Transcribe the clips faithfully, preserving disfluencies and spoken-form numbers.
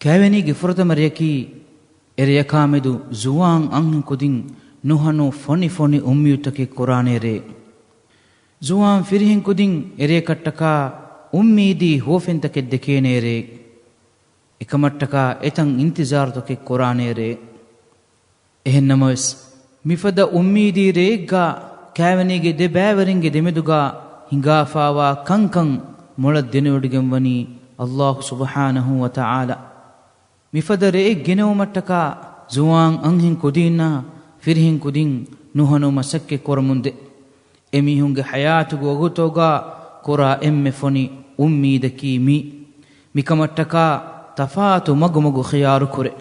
ކައިވެނީގެ ފުރަތަމަ ރެޔަކީ، އެ ރެޔަކާމެދު ޒުވާން އަންހެން ކުދިން ނުހަނު ފޮނި ފޮނި އުއްމީދުތަކެއް ކުރާނޭ ރެއެއް. ޒުވާން ފިރިހެން ކުދިން އެ ރެޔަކަށްޓަކާ އުއްމީދީ ހުވަފެންތަކެއް ދެކޭނޭ ރެއެއް. އެކަމަށްޓަކާ އެތަން އިންތިޒާރުތަކެއް ކުރާނޭ ރެއެއް. އެހެންނަމަވެސް، މިފަދަ އުއްމީދީ ރެއެއްގާ ކައިވެނީގެ ދެ ބައިވެރިންގެ ދެމެދުގާ ހިނގާފާވާ ކަންކަން މޮޅަށް ދެނެވޮޑިގެންވަނީ ﷲ ސުބްޙާނަހޫ ވަތަޢާލާ. މިފަދަ ރެއެއް ގެނެވުމަށްޓަކާ ޒުވާން އަންހެން ކުދީންނާ ފިރިހެން ކުދިން ނުހަނު މަސައްކަތް ކުރަމުންދޭ. އެމީހުންގެ ޙަޔާތުގެ ވަގުތުގާ ކުރާ އެންމެ ފޮނި އުއްމީދަކީ މީ. މިކަމަށްޓަކާ ތަފާތު މަގުމަގު ޚިޔާރުކުރޭ.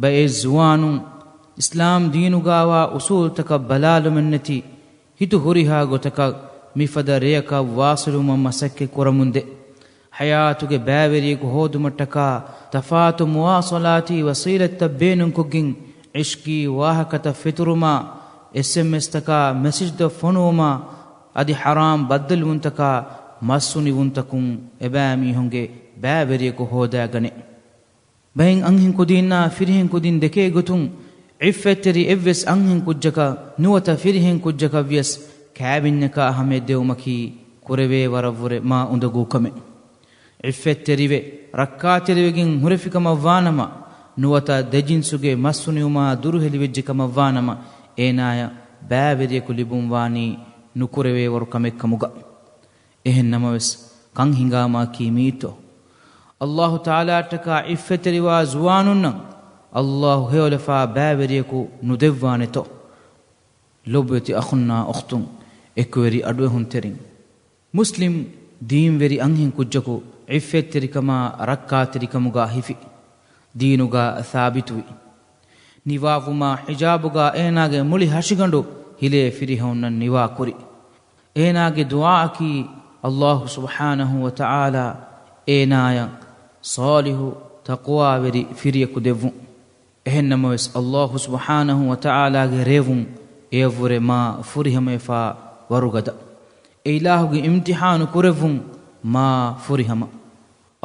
ބައެއް ޒުވާނުން އިސްލާމް ދީނުގާވާ އުސޫލުތަކަށް ބަލާލުމެއްނެތި، ހިތު ހުރިހާ ގޮތަކަށް މިފަދަ ރެޔަކަށް ވާސިލުވުމަށް މަސައްކަތް ކުރަމުންދޭ. ޙަޔާތުގެ ބައިވެރިޔަކު ހޯދުމަށްޓަކާ ތަފާތު މުވާޞަލާތީ ވަސީލަތްތައް ބޭނުންކޮށްގެން، ޢިޝްޤީ ވާހަކަތައް ފެތުރުމާ، އެސްއެމްއެސްތަކާ މެސެޖްތައް ފޮނުވުމާ، އަދި ޙަރާމް ބައްދަލުވުންތަކާ މަސްހުނިވުންތަކުން އެބައިމީހުންގެ ބައިވެރިޔަކު ހޯދާގަނޭ. ބައެއް އަންހެން ކުދީންނާ ފިރިހެން ކުދިން ދެކޭ ގޮތުން، ޢިއްފަތްތެރި އެއްވެސް އަންހެން ކުއްޖަކަށް ނުވަތަ ފިރިހެން ކުއްޖަކަށް ވިޔަސް ކައިވެންޏަކާ ހަމަޔަށް ދެވުމަކީ ކުރެވޭ ވަރަށްވުރެ މާ އުނދަގޫ ކަމެއް. ޢިއްފަތްތެރިވެ، ރައްކާތެރިވެގެން ހުރެފިކަމަށްވާނަމަ، ނުވަތަ ދެޖިންސުގެ މަސްހުނިވުމާ ދުރުހެލިވެއްޖެކަމަށްވާނަމަ، އޭނާޔަށް ބައިވެރިޔަކު ލިބުން ވާނީ ނުކުރެވޭވަރު ކަމެއްކަމުގަ. އެހެން ނަމަވެސް، ކަން ހިނގާމައަކީ މީތޯ؟ ﷲ ތަޢާލާއަށްޓަކާ ޢިއްފަތްތެރިވާ ޒުވާނުންނަށް ﷲ ހެޔޮލަފާ ބައިވެރިޔަކު ނުދެއްވާނެތޯ؟ ލޮބުވެތި އަޚުންނާ އުޚްތުން، އެކުވެރި އަޑުއެހުންތެރިން، މުސްލިމް ދީންވެރި އަންހެން ކުއްޖަކު ޢިއްފަތްތެރިކަމާ ރައްކާތެރިކަމުގާ ހިފި، ދީނުގާ ސާބިތުވި، ނިވާވުމާ ޙިޖާބުގާ އޭނާގެ މުޅި ހަށިގަނޑު ހިލޭ ފިރިހެނުންނަށް ނިވާކުރި. އޭނާގެ ދުޢާއަކީ، ﷲ ސުބްޙާނަހޫ ވަތަޢާލާ އޭނާޔަށް ޞާލިޙު ތަޤްވާވެރި ފިރިޔަކު ދެއްވުން. އެހެންނަމަވެސް، ﷲ ސުބްޙާނަހޫ ވަތަޢާލާގެ ރޭވުން އެޔަށްވުރެ މާ ފުރިހަމަވެފާ ވަރުގަދަ. އެ އިލާހުގެ އިމްތިޙާނު ކުރެއްވުން މާ ފުރިހަމަ.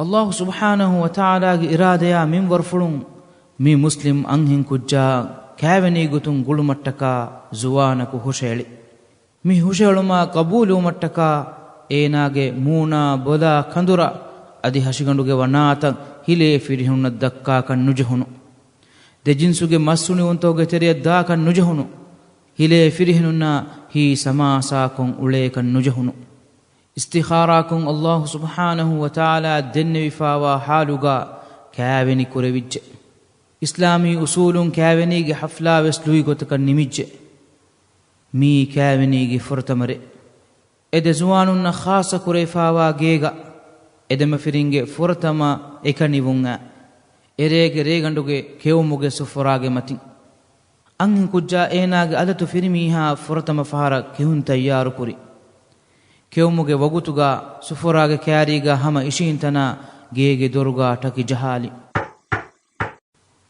ﷲ ސުބްޙާނަހޫ ވަތަޢާލާގެ އިރާދަޔާ މިންވަރުފުޅުން މި މުސްލިމް އަންހެން ކުއްޖާ ކައިވެނީ ގޮތުން ގުޅުމަށްޓަކާ ޒުވާނަކު ހުށައެޅި. މި ހުށައެޅުމާ ޤަބޫލުވުމަށްޓަކާ އޭނާގެ މޫނާ ބޮލާ ކަނދުރާ އަދި ހަށިގަނޑުގެ ވަނާތައް ހިލޭ ފިރިހެނުންނަށް ދައްކާކަށް ނުޖެހުނު. ދެޖިންސުގެ މަސްހުނިވުންތަކުގެ ތެރެއަށް ދާކަށް ނުޖެހުނު. ހިލޭ ފިރިހެނުންނާ ހީ ސަމާސާކޮށް އުޅޭކަށް ނުޖެހުނު. އިސްތިޚާރާކޮށް ﷲ ސުބްޙާނަހޫ ވަތަޢާލާ ދެންނެވިފާވާ ޙާލުގާ ކައިވެނި ކުރެވިއްޖެ. އިސްލާމީ އުސޫލުން ކައިވެނީގެ ޙަފްލާވެސް ލުއިގޮތަކަށް ނިމިއްޖެ. މީ ކައިވެނީގެ ފުރަތަމަ ރޭ. އެ ދެ ޒުވާނުންނަށް ޚާއްޞަ ކުރެވިފާވާ ގޭގަ އެދެމަފިރިންގެ ފުރަތަމަ އެކަނިވުން އައި، އެރޭގެ ރޭގަނޑުގެ ކެއުމުގެ ސުފުރާގެ މަތިން. އަންހެން ކުއްޖާ އޭނާގެ އަލަތު ފިރިމީހާ ފުރަތަމަ ފަހަރަށް ކެއުން ތައްޔާރުކުރި. ކެއުމުގެ ވަގުތުގާ ސުފުރާގެ ކައިރީގާ ހަމަ އިށީންތަނާ ގޭގެ ދޮރުގާ ޓަކި ޖަހާލި.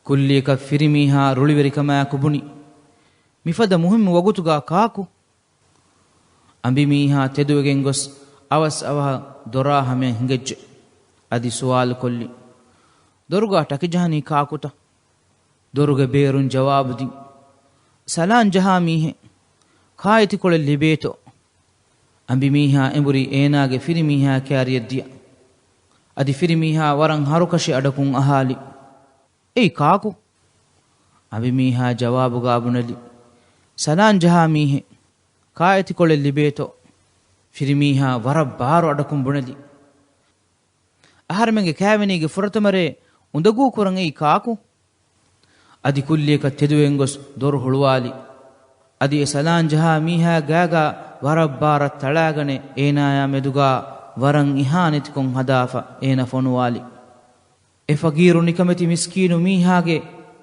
ކުއްލިއަކަށް ފިރިމީހާ ރުޅިވެރިކަމާއެކު ބުނި، މިފަދަ މުހިއްމު ވަގުތުގާ ކާކު؟ އަނބިމީހާ ތެދުވެގެން ގޮސް އަވަސް އަވަހަށް ދޮރާ ހަމަޔަށް ހިނގައްޖެ. އަދި ސުވާލު ކޮށްލި، ދޮރުގާ ޓަކި ޖަހަނީ ކާކުތަ؟ ދޮރުގެ ބޭރުން ޖަވާބު ދިން، ސަލާން ޖަހާ މީހެއް، ކާއެތިކޮޅެއް ލިބޭތޯ؟ އަނބިމީހާ އެނބުރި އޭނާގެ ފިރިމީހާ ކައިރިއަށް ދިޔަ. އަދި ފިރިމީހާ ވަރަށް ހަރުކަށި އަޑަކުން އަހާލި، އޭ ކާކު؟ އަނބިމީހާ ޖަވާބުގާ ބުނެލި، ސަލާން ޖަހާ މީހެއް، ކާއެތިކޮޅެއް ލިބޭތޯ؟ ފިރިމީހާ ވަރަށް ބާރު އަޑަކުން ބުނެލި، އަހަރެމެންގެ ކައިވެނީގެ ފުރަތަމަ ރޭ އުނދަގޫ ކުރަން އެއީ ކާކު؟ އަދި ކުއްލިއަކަށް ތެދުވެގެން ގޮސް ދޮރު ހުޅުވާލި. އަދި އެ ސަލާން ޖަހާ މީހާ ގާގާ ވަރަށް ބާރަށް ތަޅާގަނެ، އޭނާޔާ މެދުގާ ވަރަށް އިހާނެތިކޮށް ހަދާފަ އޭނަ ފޮނުވާލި. އެ ފަގީރު ނިކަމެތި މިސްކީނު މީހާގެ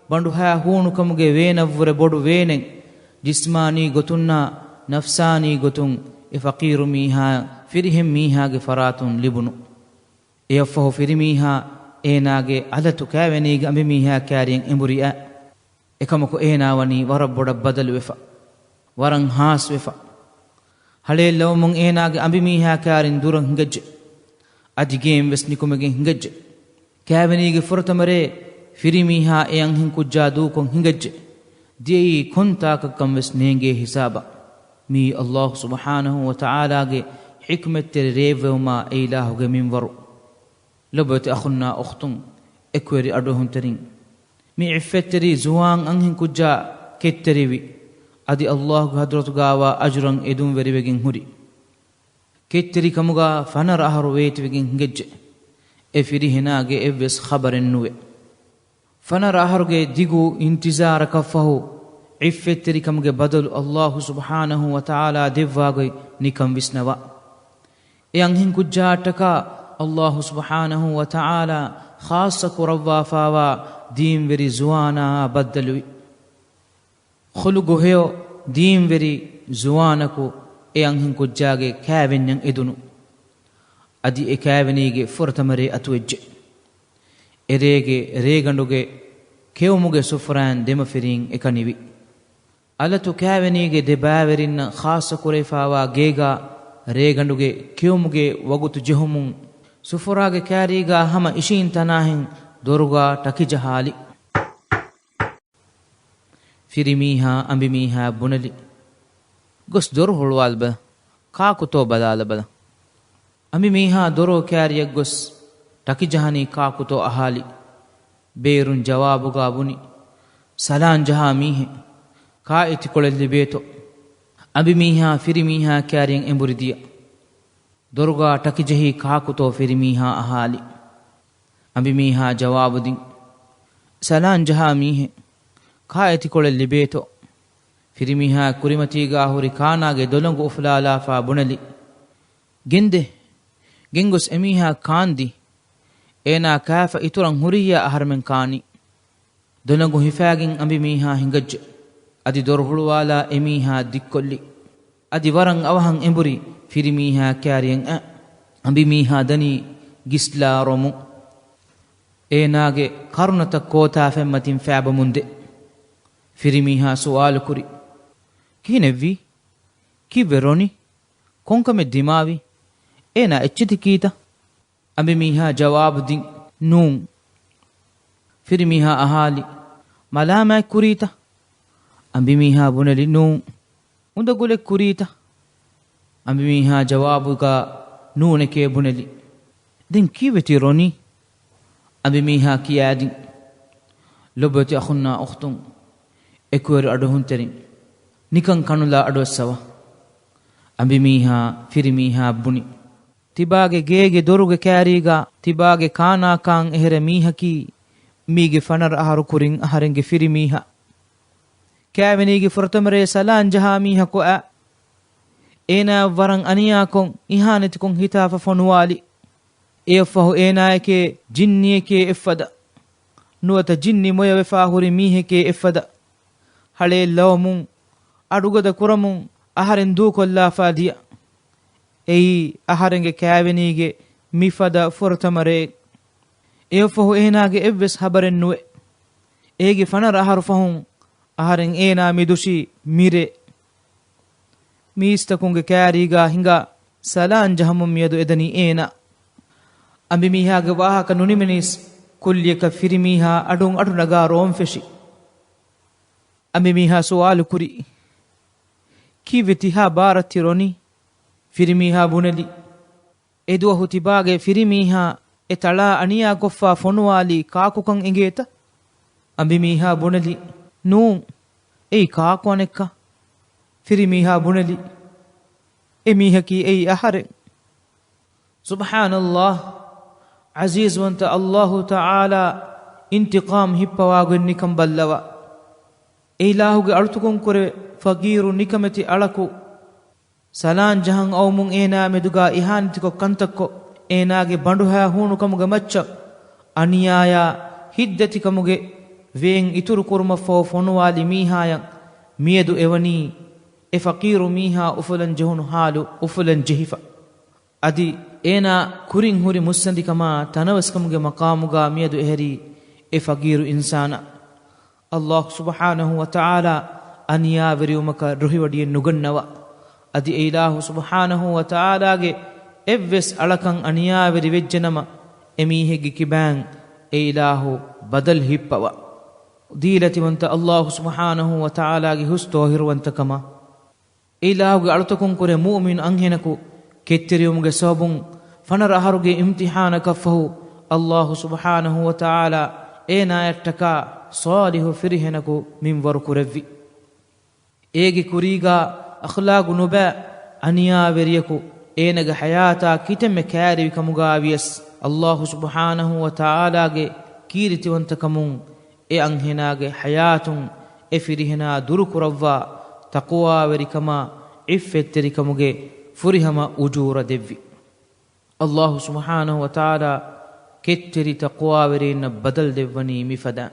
ބަނޑުހައި ހޫނުކަމުގެ ވޭނަށްވުރެ ބޮޑު ވޭނެއް، ޖިސްމާނީ ގޮތުންނާ ނަފްސާނީ ގޮތުން އެ ފަޤީރު މީހާ ފިރިހެން މީހާގެ ފަރާތުން ލިބުނު. އެއަށްފަހު ފިރިމީހާ އޭނާގެ އަލަތު ކައިވެނީގެ އަނބިމީހާ ކައިރިއަށް އެނބުރި އައި. އެކަމަކު އޭނާ ވަނީ ވަރަށް ބޮޑަށް ބަދަލުވެފަ، ވަރަށް ހާސްވެފަ. ހަޅޭއްލަވަމުން އޭނާގެ އަނބިމީހާ ކައިރިން ދުރަށް ހިނގައްޖެ. އަދި ގޭން ވެސް ނިކުމެގެން ހިނގައްޖެ. ކާވެނީގެ ފުރަތަމަ ރޭ ފިރިމީހާ އެ އަންހެންކުއްޖާ ދޫކޮށް ހިނގައްޖެ. ދިޔައީ ކޮން ތާކަށްކަން ވެސް ނޭނގޭ ހިސާބަށް. މިއީ ﷲ ސުބްޙާނަހޫ ވަތަޢާލާގެ ޙިކްމަތްތެރި ރޭއްވެވުމާ އެ އިލާހުގެ މިންވަރު. ލޮބުވެތި އަޚުންނާ އުޚްތުން، އެކުވެރި އަޑުއެހުންތެރިން، މި ޢިއްފަތްތެރި ޒުވާން އަންހެންކުއްޖާ ކެތްތެރިވި، އަދި ﷲގެ ޙަޟްރަތުގާވާ އަޖުރަށް އެދުންވެރިވެގެން ހުރި. ކެތްތެރިކަމުގާ ފަނަރަ އަހަރު ވޭތިވެގެން ހިނގައްޖެ. އެ ފިރިހެނާގެ އެއްވެސް ޚަބަރެއް ނުވެ. ފަނަރަ އަހަރުގެ ދިގު އިންތިޒާރަކަށްފަހު، ޢިއްފަތްތެރިކަމުގެ ބަދަލު ﷲ ސުބްޙާނަހޫ ވަތަޢާލާ ދެއްވާގޮތް ނިކަން ވިސްނަވާ. އެ އަންހެންކުއްޖާއަށްޓަކާ ﷲ ސުބްޙާނަހޫ ވަތަޢާލާ ޚާއްޞަ ކުރައްވާފާވާ ދީންވެރި ޒުވާނާއާ ބައްދަލުވި. ޚުލުގު ހެޔޮ ދީންވެރި ޒުވާނަކު އެ އަންހެންކުއްޖާގެ ކާވެންޏަށް އެދުނު. އަދި އެ ކާވެނީގެ ފުރަތަމަ ރޭ އަތުވެއްޖެ. އެރޭގެ ރޭގަނޑުގެ ކެއުމުގެ ސުފުރާއިން ދެމަފިރީން އެކަނިވި. އަލަތު ކާވެނީގެ ދެ ބައިވެރިންނަށް ޚާއްޞަ ކުރެވިފާވާ ގޭގާ ރޭގަނޑުގެ ކެއުމުގެ ވަގުތު ޖެހުމުން، ސުފުރާގެ ކާރީގާ ހަމަ އިށީން ތަނާހެން ދޮރުގާ ޓަކި ޖަހާލި. ފިރިމީހާ އަނބިމީހާ ބުނެލި، ގޮސް ދޮރު ހުޅުވާލަބަލަ، ކާކުތޯ ބަލާލަބަލަ. އަނބިމީހާ ދޮރޯ ކާރިއަށް ގޮސް ޓަކި ޖަހަނީ ކާކުތޯ އަހާލި. ބޭރުން ޖަވާބުގާ ބުނި، ސަލާން ޖަހާ މީހެއް، ކާއެތިކޮޅެއް ލިބޭތޯ؟ އަނބިމީހާ ފިރިމީހާ ކާރިއަށް އެނބުރި ދިޔަ. ދޮރުގާ ޓަކި ޖެހި ކާކުތޯ ފިރިމީހާ އަހާލި. އަނބިމީހާ ޖަވާބު ދިން، ސަލާން ޖަހާ މީހެއް، ކާއެތިކޮޅެއް ލިބޭތޯ؟ ފިރިމީހާ ކުރިމަތީގާ ހުރި ކާނާގެ ދޮލަނގު އުފުލާލާފާ ބުނެލި، ގެންދޭ. ގެންގޮސް އެމީހާ ކާންދީ. އޭނާ ކާފަ އިތުރަށް ހުރިއްޔާ އަހަރެމެން ކާނީ. ދޮލަނގު ހިފާގެން އަނބިމީހާ ހިނގައްޖެ. އަދި ދޮރު ހުޅުވާލާ އެމީހާ ދިއްކޮށްލި. އަދި ވަރަށް އަވަހަށް އެނބުރި ފިރިމީހާ ކާރިއަށް އަ-، އަނބިމީހާ ދަނީ ގިސްލާ ރޮމުން. އޭނާގެ ކަރުނަތައް ކޯތާފަތްމަތިން ފައިބަމުންދޭ. ފިރިމީހާ ސުވާލުކުރި، ކިހިނެއްވީ؟ ކީއްވެ ރޮނީ؟ ކޮންކަމެއް ދިމާވީ؟ އޭނާ އެއްޗެތި ކީތަ؟ އަނބިމީހާ ޖަވާބު ދިން، ނޫން. ފިރިމީހާ އަހާލި، މަލާމާތް ކުރީތަ؟ އަނބިމީހާ ބުނެލި، ނޫން. އުނދަގުލެއް ކުރީތަ؟ އަނބިމީހާ ޖަވާބުގާ ނޫނެކޭ ބުނެލި. ދެން ކީއްވެތީ ރޮނީ؟ އަނބިމީހާ ކިޔާދިން. ލޮބުވެތި އަޚުންނާ އުޚްތުން، އެކުވެރި އަޑުއެހުންތެރިން، ނިކަން ކަނުލާ އަޑުއައްސަވާ. އަނބިމީހާ ފިރިމީހާ ބުނި، ތިބާގެ ގޭގެ ދޮރުގެ ކާރީގާ ތިބާގެ ކާނާކާން އެހެރެ މީހަކީ، މީގެ ފަނަރަ އަހަރު ކުރިން އަހަރެންގެ ފިރިމީހާ. ކާވެނީގެ ފުރަތަމަ ރޭ ސަލާން ޖަހާ މީހަކު އަ، އޭނާއަށް ވަރަށް އަނިޔާކޮށް، އިހާނެތިކޮށް ހިތާފަ ފޮނުވާލި. އެއަށްފަހު އޭނާއެކޭ ޖިންނިއެކޭ އެއްފަދަ، ނުވަތަ ޖިންނި މޮޔަވެފާ ހުރި މީހެކޭ އެއްފަދަ. ހަޅޭއް ލަވަމުން، އަޑުގަދަ ކުރަމުން އަހަރެން ދޫކޮށްލާފާ ދިޔަ. އެއީ އަހަރެންގެ ކާވެނީގެ މިފަދަ ފުރަތަމަ ރެއެއް. އެއަށްފަހު އޭނާގެ އެއްވެސް ހަބަރެއް ނުވެ. އޭގެ ފަނަރަ އަހަރު ފަހުން އަހަރެން އޭނާ މި ދުށީ މިރޭ. މީސްތަކުންގެ ކާރީގާ ހިނގާ ސަލާން ޖަހަމުން މިއަދު އެދަނީ އޭނާ. އަނބިމީހާގެ ވާހަކަ ނުނިމެނީސް ކުއްލިއަކަށް ފިރިމީހާ އަޑުން އަޑު ނަގާ ރޯން ފެށި. އަނބިމީހާ ސުވާލު ކުރި، ކީއްވެ ތިހާ ބާރަށް ތި ރޮނީ؟ ފިރިމީހާ ބުނެލި، އެދުވަހު ތިބާގެ ފިރިމީހާ އެ ތަޅާ އަނިޔާކޮށްފާ ފޮނުވާލީ ކާކުކަން އެނގޭތަ؟ އަނބިމީހާ ބުނެލި، ނޫން، އެއީ ކާކު އަނެއްކާ. ފިރިމީހާ ބުނެލި، އެ މީހަކީ އެއީ އަހަރެން. ސުބްޙާނައްލާހް، ޢަޒީޒްވަންތަ އައްލާހު ތަޢާލާ އިންތިޤާމް ހިއްޕަވާގޮތް ނިކަން ބައްލަވާ. އެ އިލާހުގެ އަޅުތަކުންކުރެ ފަގީރު ނިކަމެތި އަޅަކު ސަލާން ޖަހަން އައުމުން އޭނާ މެދުގާ އިހާނެތިކޮށް ކަންތައްކޮށް، އޭނާގެ ބަނޑުހައި ހޫނުކަމުގެ މައްޗަށް އަނިޔާޔާ ހިތްދަތިކަމުގެ ވޭން އިތުރުކުރުމަށްފަހު ފޮނުވާލި މީހާޔަށް މިއަދު އެވަނީ އެ ފަޤީރު މީހާ އުފުލަން ޖެހުނު ހާލު އުފުލަން ޖެހިފަ. އަދި އޭނާ ކުރިން ހުރި މުއްސަނދިކަމާ ތަނަވަސްކަމުގެ މަޤާމުގާ މިއަދު އެހެރީ އެ ފަޤީރު އިންސާނާ. އައްލާހު ސުބްޙާނަހު ވަތަޢާލާ އަނިޔާވެރިވުމަކަށް ރުހިވަޑިއެއް ނުގަންނަވާ. އަދި އެ އިލާހު ސުބްޙާނަހު ވަތަޢާލާގެ އެއްވެސް އަޅަކަށް އަނިޔާވެރި ވެއްޖެނަމަ، އެމީހެއްގެ ކިބާން އެ އިލާހު ބަދަލު ހިއްޕަވާ. ދީލަތިވަންތަ އައްލާހު ސުބްޙާނަހު ވަ ތަޢާލާގެ ހުސް ޠާހިރުވަންތަކަމާ، އެ އިލާހުގެ އަޅުތަކުން ކުރެ މުއުމިން އަންހެނަކު ކެތްތެރިވުމުގެ ސަބަބުން ފަނަރަ އަހަރުގެ އިމްތިޙާނަކަށްފަހު، އައްލާހު ސުބްޙާނަހު ވަ ތަޢާލާ އޭނާޔަށްޓަކާ ޞާލިޙު ފިރިހެނަކު މިންވަރު ކުރެއްވި. އޭގެ ކުރީގާ އަޚްލާގު ނުބައި އަނިޔާވެރިޔަކު އޭނަގެ ޙަޔާތާ ކިތަންމެ ކައިރިވި ކަމުގާ ވިޔަސް، އައްލާހު ސުބްޙާނަހު ވަ ތަޢާލާގެ ކީރިތިވަންތަކަމުން އެ އަންހެނާގެ ޙަޔާތުން އެ ފިރިހެނާ ދުރުކުރައްވާ، ތަޤްވާވެރިކަމާ ޢިއްފަތްތެރިކަމުގެ ފުރިހަމަ އުޖޫރަ ދެއްވި. އައްލާހު ސުބްޙާނަހު ވަ ތަޢާލާ ކެތްތެރި ތަޤްވާވެރީންނަށް ބަދަލު ދެއްވަނީ މިފަދަ